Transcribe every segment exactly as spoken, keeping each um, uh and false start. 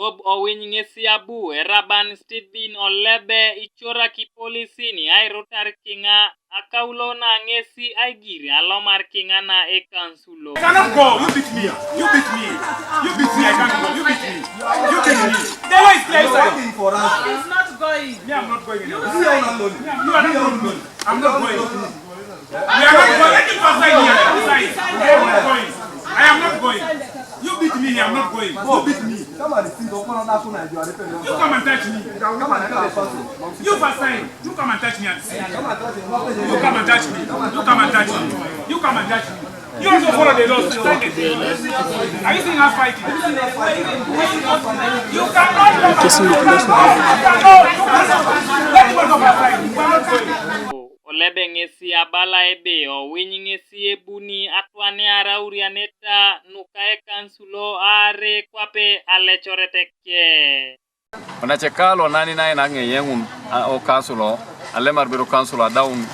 Bob Owiny ŋesi abu eraban Stephen Olebe icoraki polisin airutar kiŋa akaulo na ŋesi aigir alomar kiŋa na ekansulo. I cannot go. You beat me. You beat me. You beat me. I can't go. You beat me. You beat me. The law is clear. You're working for us. He's not going. Me, I'm not going anywhere. You say alone. You are not going. I'm not going. We are not going. Let him first sign here. Let him sign. I am not going. I am not going. You beat me here. I'm not going. You beat me. Come and sit. Open on that phone and you are the You come and touch me. Come and touch me. You first sign. You come and touch me and see. You come and touch me. You come and touch me. You come and touch me. You also follow the laws. Are you seeing us fighting? You cannot. You cannot. Let me go to my side. You are not going. Olebe ŋesi abala ebe Owiny ŋesi ebuni atwane araurianeta nuka ekansulo are kwape alecoret eke. Onace kalo nani nai na ŋeyeŋun o kansulo alemar bero kansulo adaun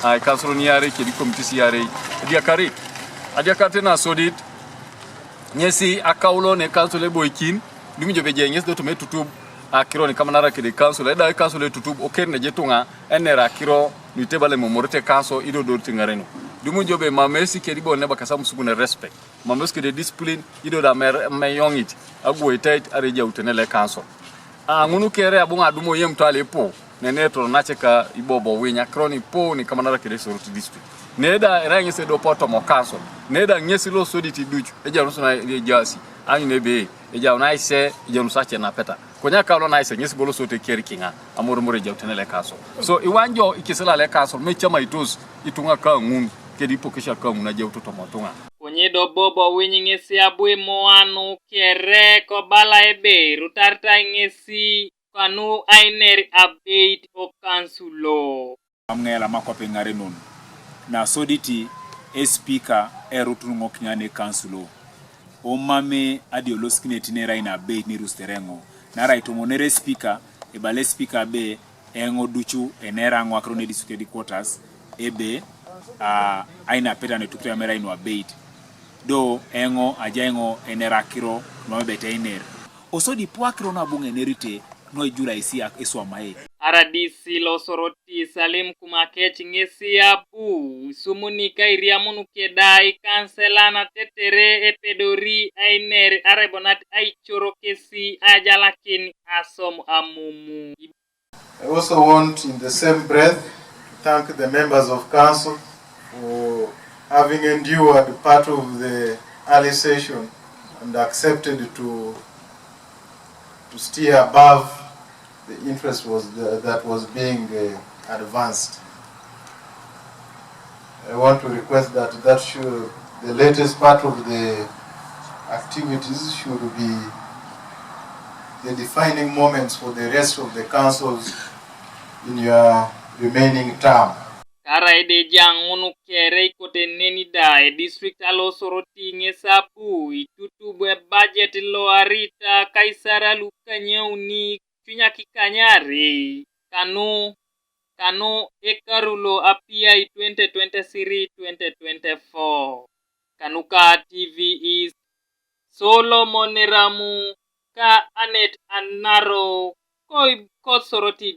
a kansulo niyarei kedi komitis yarei ediakari adiakarte nasodit ŋesi akaulo ne kansulo eboikin dum jo beje ŋesi dotum etutub akiro ni kamanara kede kansulo eda kansulo etutub oker neje tuŋa enera akiro nuitebale momorete kanso idodorite ŋarenu dum jo be mamesi kedi bo neba kasa musukune respect mamesi kede discipline ido da meyoŋit aguoitait arejautene le kanso. A ŋunu kere abu ŋa adumo yem twali ipu nene toro nace ka ibobo winya kroni ipu ni kamanara kede Soroti district. Neda era ŋes edopo tomo council neda ŋes lo sodit iduc ejaunus na ejasi anyun ebe ejaun aise ejaunus ace napeta konya kaulo naise ŋes bolo sote keri kiŋa amoromor ejautene le council. So iwanjo ikisila le council mecama itos ituŋa kaŋun kedi ipokesha kaŋun ajauto tomo tuŋa. Konye do Bob Owiny ŋesi abu imoanu kere kobala ebe irutaritai ŋesi kanu ainer abeit okansulo. Mam ŋela makwape ŋarenon nasoditi espika erutun ŋo kiŋa ne kansulo. Omame adiolosikinet nerai nabeit nirustereŋo narai tomonere espika ebala espika be eŋo ducu enera ŋo akiro ne district headquarters ebe a aina peta ne tukita mera inu abeit do eŋo aja eŋo enera akiro nuamebet einer osodi pu akiro nabuŋ enerite nuejura isi eswamae. R D C lo Soroti Salim Kumakec ŋesi abu isumuni kairiamun keda ikanselan tetere epedori ainer arebonat aicoro kesi ajalakin asom amumu. I also want, in the same breath, to thank the members of council for having endured part of the early session and accepted to, to steer above the interest was the, that was being uh, advanced. I want to request that that should, the latest part of the activities should be the defining moments for the rest of the councils in your remaining term. Karaide jaŋun kere ikoteneni da edistrict alo Soroti ŋes abu itutub ebajet lo arita kaisar lukanyauni cunyaki kanyari kanu kanu ekaru lo apiai twenty twenty-three twenty twenty-four. Kanuka T V East, Solomon Eramu ka Anet Anaro ko Soroti